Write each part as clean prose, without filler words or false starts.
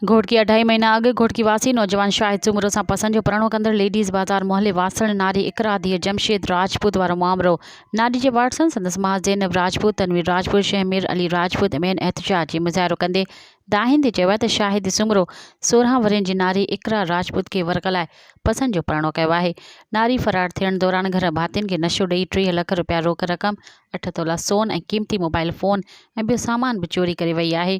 گهوٽڪي، اڍائي مهينا اڳ گهوٽڪي واسي نوجوان شاهد سومرو سان پسند جو پرڻو ڪندڙ ليڊيز بازار محلي واسڻ ناري اقرا ڌيء جمشيد راجپوت وارو مامرو ناري جي وارثن سندس ماء زينب راجپوت، تنوير راجپوت، شهمير علي راجپوت ۽ ٻين احتجاجي مظاهرو ڪندي دانهيندي چيو آهي ته شاهد سومرو 16 ورهين جي ناري اقرا راجپوت کي ورغلائي پسند جو پرڻو ڪيو آهي ناري فرار ٿيڻ دوران گهر ڀاتين کي نشو ڏئي 30 لک رپيا روڪ رقم، اٺ تولا سون ۽ قيمتي موبائل فون ۽ ٻيو سامان به چوري ڪري وئي آهي.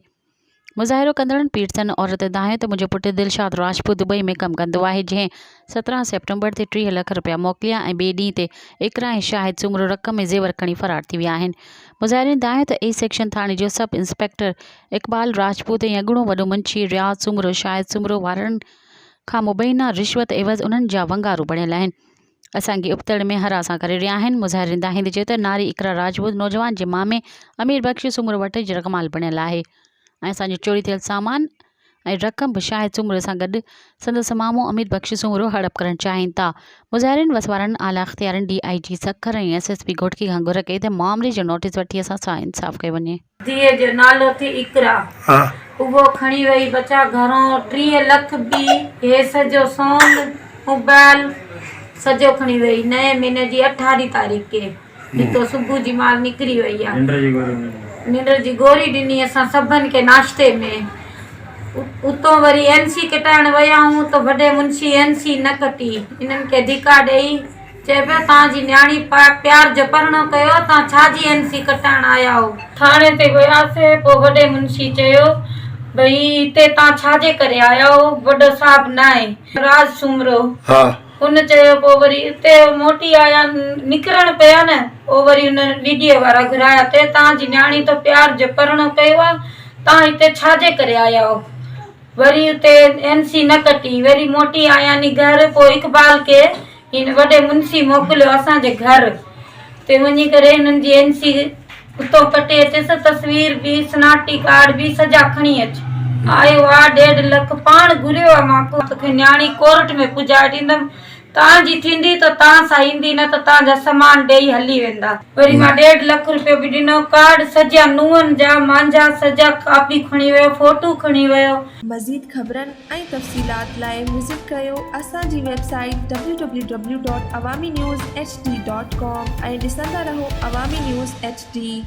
مظاهرو ڪندڙن پيرسن عورت دانهيو ته منهنجو پٽ دلشاد راجپوت دبئي ۾ ڪم ڪندو آهي جنهن 17 سيپٽمبر تي 30 لک رپيا موڪليا ۽ ٻئي ڏينهن تي اقرا ۽ شاهد سومرو رقم ۽ زيور کڻي فرار ٿي ويا آهن مظاهرين دانهيو ته اي سيڪشن ٿاڻي جو سب انسپيڪٽر اقبال راجپوت ۽ اڳوڻو وڏو منشي رياض سومرو شاهد سومرو وارن کان مبينا رشوت عيوض انهن جا ونگارو بڻيل آهن اسان کي ابتڙ ۾ هراسان ڪري رهيا آهن. مظاهرين دانهيندي چيو ته ناري اقرا راجپوت نوجوان جي مامي امير بخش سومرو وٽ يرغمال بڻيل آهي ۽ اسان جو چوري ٿيل سامان ۽ رقم به شاهد سومرو سان گڏ سندس مامو امير بخش سومرو هڙپ ڪرڻ چاهين ٿا. مظاهرين وس وارن اعليٰ اختيارين D I G Sukkur ۽ S S P Ghotki کان گهر ڪئي ته معاملي جو نوٽيس وٺي اسان سان انصاف ڪيو وڃي. ڌيء جو نالو ٿي اقرا. اهو کڻي وئي بچا گهرون 30 لک به هي سڄو سون موبائل سڄو کڻي وئي نئين مھيني جي اٺاري تاريخ کي هتو صبح جي مال نڪري وئي آ ننڊ جي گوري ڏني اسان سڀن کي ناشتي ۾ اتو وري اين سي ڪٽائڻ ويا آهيون ته وڏي منشي اين سي نه ڪٽي انهن کي ڌڪا ڏئي چئي پيو توهان جي نياڻي پيار جو پرڻو ڪيو توهان ڇا جي اين سي ڪٽائڻ آيا آهو. ٿاڻي تي وياسي پوء وڏي منشي چيو ڀئي هتي توهان ڇا جي ڪري آيا آهو وڏو صاحب ناهي راز سومرو ان چيو پوء وري اتي موٽي آيا نڪرڻ پيا نه پوء وري ان وي ڊي اي وارا گهرايا تي توهان جي نياڻي ته پيار جو پرڻو ڪيو آهي توهان هتي ڇا جي ڪري آيا آهو. وري اتي اين سي نه ڪٽي، وري موٽي آيا ني گهر، پوء اقبال کي هن وڏي منشي موڪليو اسان جي گهر تي وڃي ڪري هنن جي اين سي اتو ڪٽي اچيس، تصوير به شناختي ڪارڊ به سڄا کڻي اچ. آيو آ ڏيڍ لک پاڻ گهريو آ مان توکي نياڻي ڪورٽ ۾ پڄائي ڏيندم، تان جي ٿيندي ته تان سان ايندي نه ته تان جا سامان ڏيئي هلي ويندا. وري مان ڏيڍ لک روپيو به ڏنو. ڪارڊ سجيا نونهن جا مانجها سجا ڪاپي کڻي ويو فوٽو کڻي ويو. مزيد خبرن ۽ تفصيلات لاء وزٽ ڪريو اسان جي website W W W dot Awami news H D dot com ۽ ڏسندا رهو عوامي نيوز ايڇ ڊي.